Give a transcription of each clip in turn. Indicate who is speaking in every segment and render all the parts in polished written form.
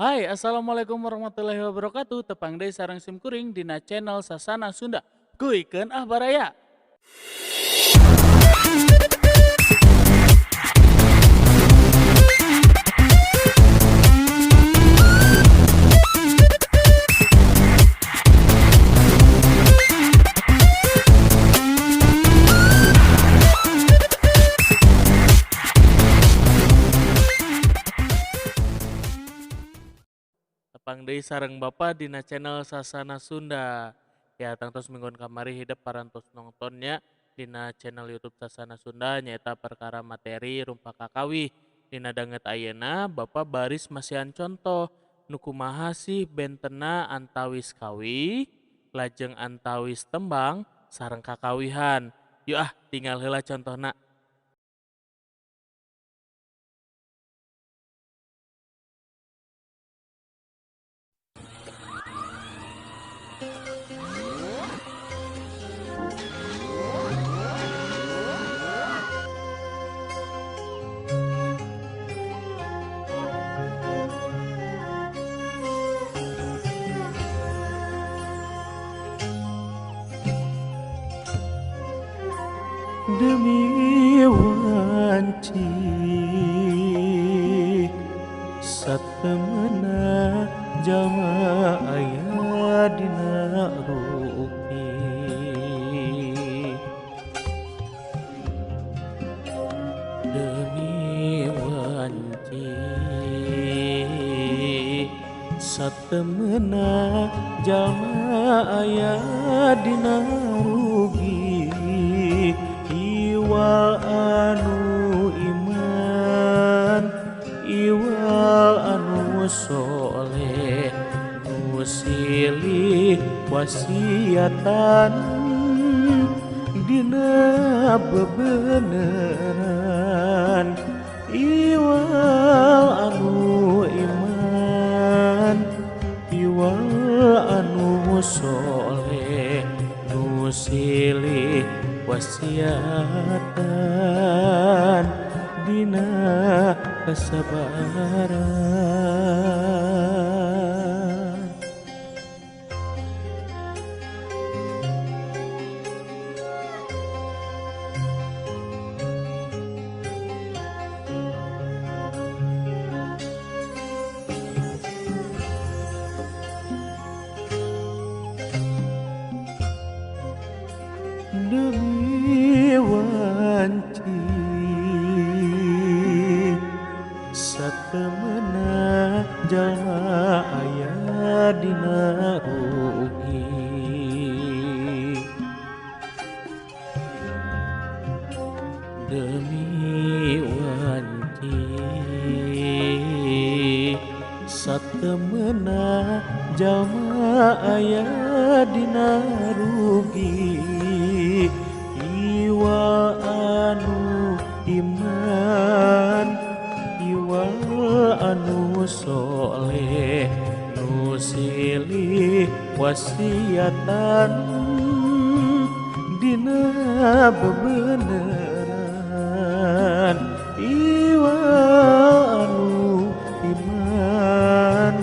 Speaker 1: Hai, assalamualaikum warahmatullahi wabarakatuh. Tepang deui sareng sim kuring dina channel Sasana Sunda. Kuikeun ah baraya. Tepang deui sareng Bapa dina channel Sasana Sunda. Ya, tangtos mingguan kamari hidep parantos nontonnya dina channel YouTube Sasana Sunda nyaeta perkara materi rumpah kakawih. Dina danget ayeuna Bapa baris masihan contoh nu kumaha sih bentena antawis kawih lajeng antawis tembang sareng kakawihan. Yuk ah, tinggal heula contohna.
Speaker 2: Demi wanci satemena jalma aya dina rupi. Demi wanci satemena jalma aya dina rugi. Iwal anu iman, iwal anu soleh, nu silih wasiatan dina bebeneran. Iwal anu iman, iwal anu soleh, nu silih wasiatan dina kesabaran. Demi wanci satemena jalma aya dina rugi. Demi wanci satemena jalma aya dina rugi. Iwal anu iman, iwal anu soleh, nu silih wasiatan dina bebeneran. Iwal anu iman,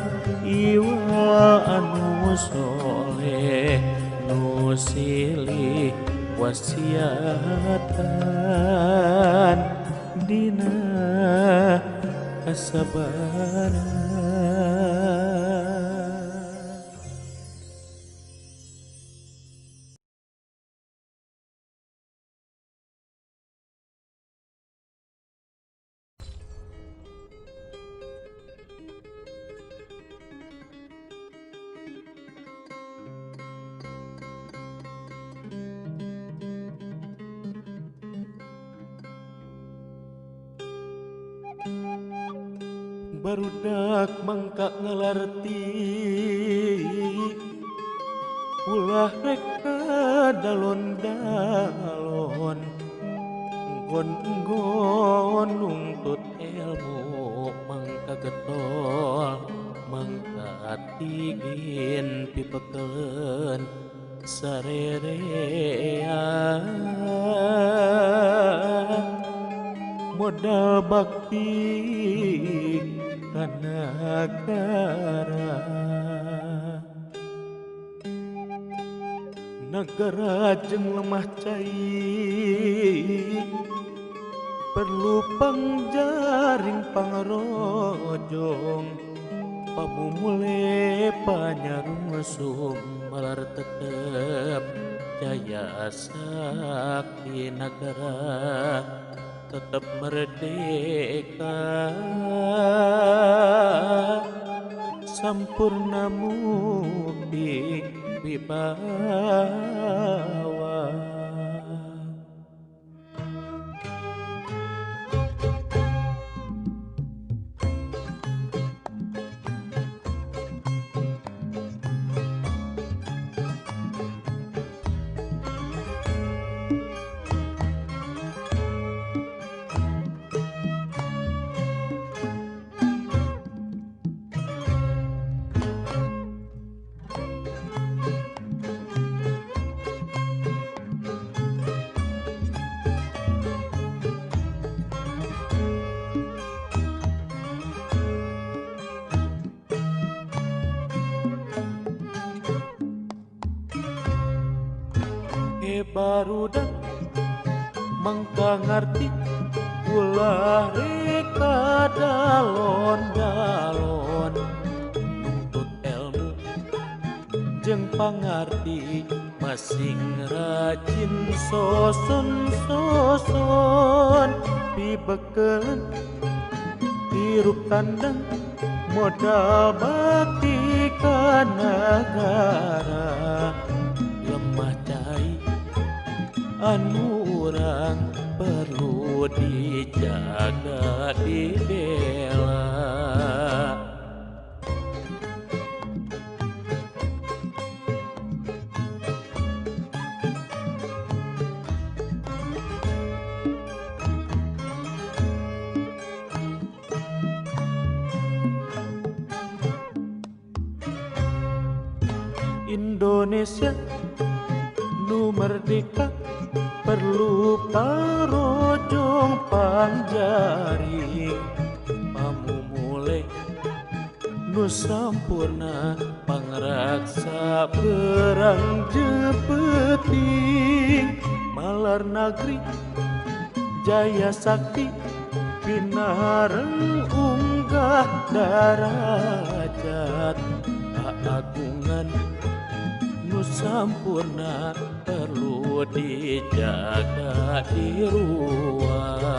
Speaker 2: iwal anu soleh, nu silih wasiatan dina kesabaran. Barudak mangka ngalarti ulah reka dalon-dalon, nggon-nggon nuntut ilmu mangka getol mangka tigin pipekeleun sarerea. Modal bakti ka nagara. Nagara jeung lemah cai perlu pangjaring pangrojong pamumule panyarungsum malar tetep jaya sakti nagara tetep merdeka sampurna mukti wibawa. Barudak mangka ngarti ulah reka dalon-dalon nuntut ilmu jeung pangarti masing rajin soson-soson pibekeleun tirup tandang modal bakti ka nagara lemah cai anu urang perlu dijaga dibela. Indonesia nu merdeka perlu parojong pangjaring pamumule nu sampurna pangraksa berang jepeting malar nagri jaya sakti pinareng unggah darajat kaagungan nu sampurna perlu dijaga diruat.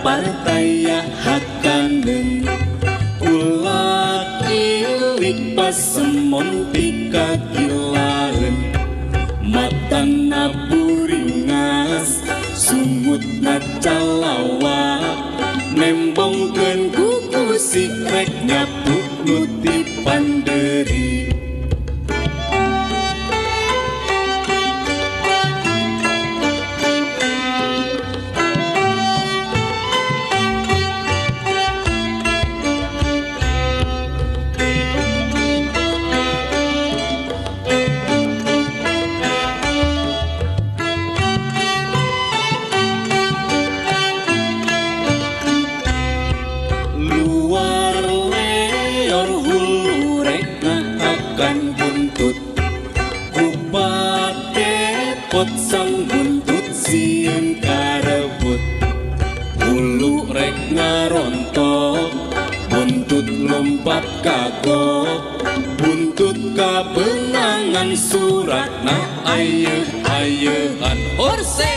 Speaker 3: Partaya hakaneun ulah ilik pasemon pikagilaeun matana buringas sungutna calawa nembongkeun kuku sikrek nyapuk nu ti panderi. Sang buntut sieun karebut hulu rek ngarontok buntut lompat kagok buntut kabenangan suratna ayeuh-ayeuhan horse.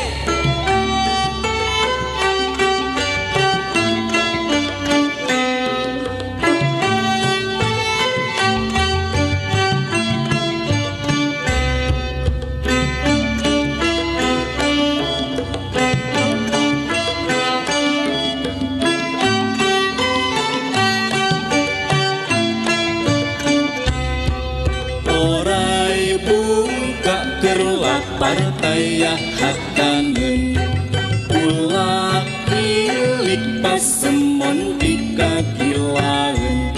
Speaker 3: Keur lapar taya hakaneun ulah ilik pasemon dikagilaeun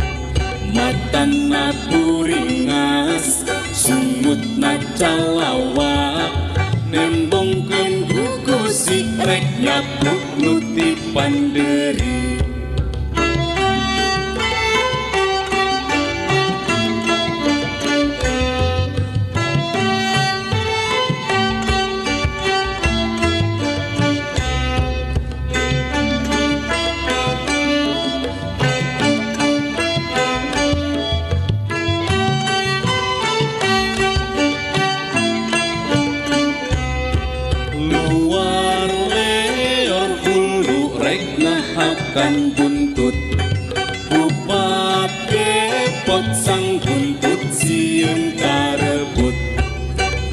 Speaker 3: matana buringas sungutna calawak nembongkeun gugusi rek nyapluk nu ti panderi. Luar leor hulu rek ngahakan buntut kupat kepot sang buntut sieun karebut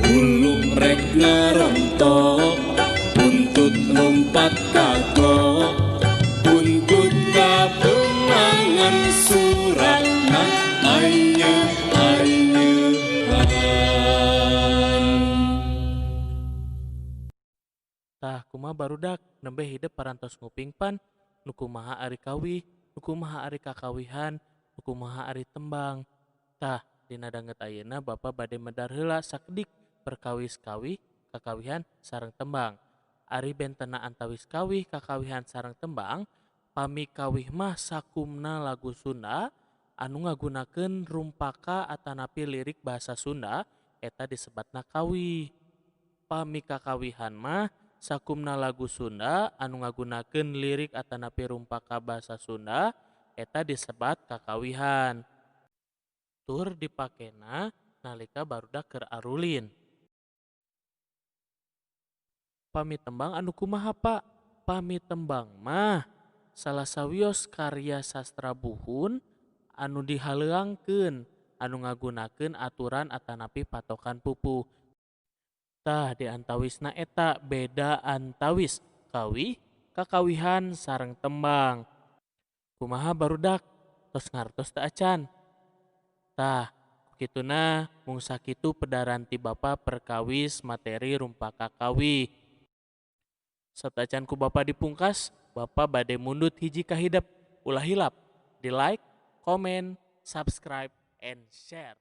Speaker 3: hulu rek ngarontok buntut lompat kagok buntut kabenangan suratna anye-anyehan.
Speaker 1: Tah kumaha barudak nembe hidep parantos nguping pan nu kumaha ari kawih, nu kumaha ari kakawihan, nu kumaha ari tembang. Tah dina danget ayeuna Bapa bade medar heula sakedik perkawis kawih, kakawihan sareng tembang. Ari bentena antawis kawih, kakawihan sareng tembang, pami kawih mah sakumna lagu Sunda anu ngagunakeun rumpaka atanapi lirik bahasa Sunda eta disebatna kawih. Pami kakawihan mah sakumna lagu Sunda anu ngagunakeun lirik atanapi rumpaka bahasa Sunda eta disebat kakawihan. Tur dipakena nalika barudak keur arulin. Pami tembang anu kumaha Pak? Pami tembang mah salah sawios karya sastra buhun anu dihaleuangkeun anu ngagunakeun aturan atanapi patokan pupuh. Tah di antawisna eta beda antawis kawih, kakawihan sareng tembang. Kumaha barudak? Tos ngartos teu acan? Tah, kituna mung sakitu pedaran ti Bapa perkawis materi rumpaka kawih. Satacan ku Bapa dipungkas, Bapa bade mundut hiji kahidep. Ulah hilap di like, komen, subscribe, and share.